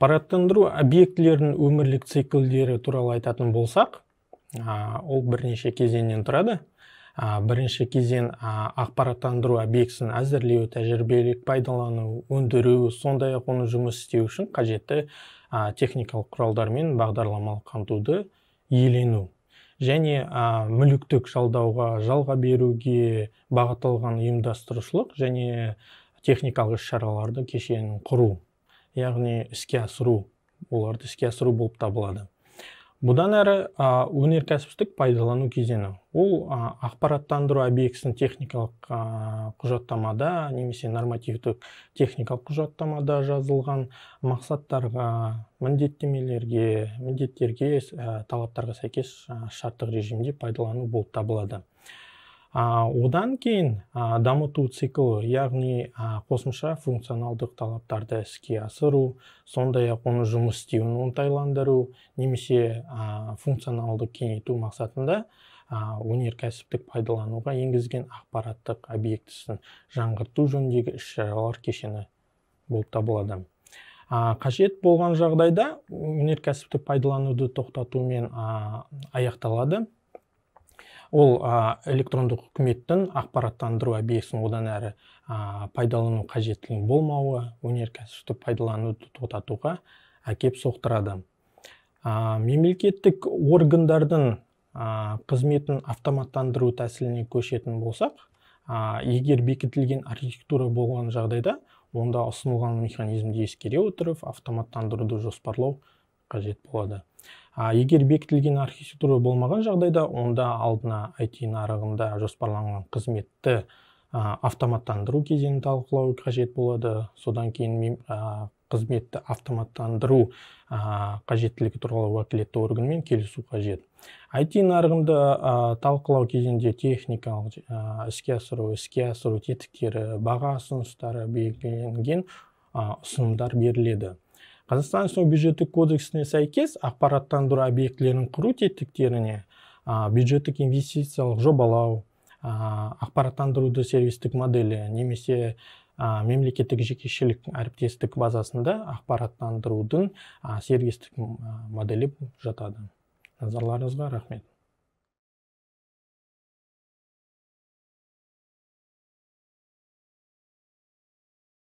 Ақпараттандыру объектілерінің өмірлік циклдері туралы айтатын болсақ, ол бірнеше кезеңнен тұрады. Бірінші кезең ақпараттандыру объектісін әзірлеу, тәжірибелік пайдалану, өндіру, сондай-ақ оны жұмыс істеу үшін қажетті техникалық құралдармен бағдарламалық қамтуды иелену және мүліктік жалдауға, жалға беруге бағытталған ұйымдастырушылық және техникалық іс-шараларды кешенін құру, яғни іске асыру, оларды іске асыру болып табылады. Бұдан әрі өнеркәсіптік пайдалану кезеңі. Ол ақпараттандыру объектісін техникалық құжаттамада немесе нормативтік техникалық құжаттамада жазылған мақсаттарға, міндеттемелерге, міндеттерге, талаптарға сәйкес шарттық режимде пайдалану болып табылады. Одан кейін дамыту циклі, яғни қосымша функционалдық талаптарды іске асыру, сондай-ақ оны жұмыс істеуін оңтайландыру немесе функционалды кеңейту мақсатында өнеркәсіптік пайдалануға енгізген ақпараттық объектісін жаңғырту жөніндегі іс-шаралар кешені болып табылады. Қажет болған жағдайда өнеркәсіптік пайдалануды тоқтатумен аяқталады. Ол электрондық үкіметтің ақпараттандыру объектісін одан әрі пайдалану қажеттілігінің болмауы өнеркәсіпті пайдалануды тоқтатуға әкеп соқтырады. Мемлекеттік органдардың қызметін автоматтандыру тәсіліне көшетін болсақ, егер бекітілген архитектура болған жағдайда, онда ұсынылған механизмді ескере отырып, автоматтандыруды жоспарлау қажет болады. Егер бекітілген архитектура болмаған жағдайда, онда алдына IT нарығында жоспарланған қызметті автоматтандыру кезеңін талқылау қажет болады. Содан кейін қызметті автоматтандыру қажеттілігі туралы уәкілетті органмен келісу қажет. IT нарығында талқылау кезінде техникалық іске асыру тетіктері, баға ұсыныстары белгіленген ұсынымдар беріледі. Қазақстан Республикасының бюджеттік кодексіне сәйкес ақпараттандыру объектілерін құру тетіктеріне бюджеттік инвестициялық жобалау, ақпараттандыруды сервистік моделі немесе мемлекеттік жекешелік әріптестік базасында ақпараттандырудың сервистік моделі жатады. Назарларыңызға рахмет.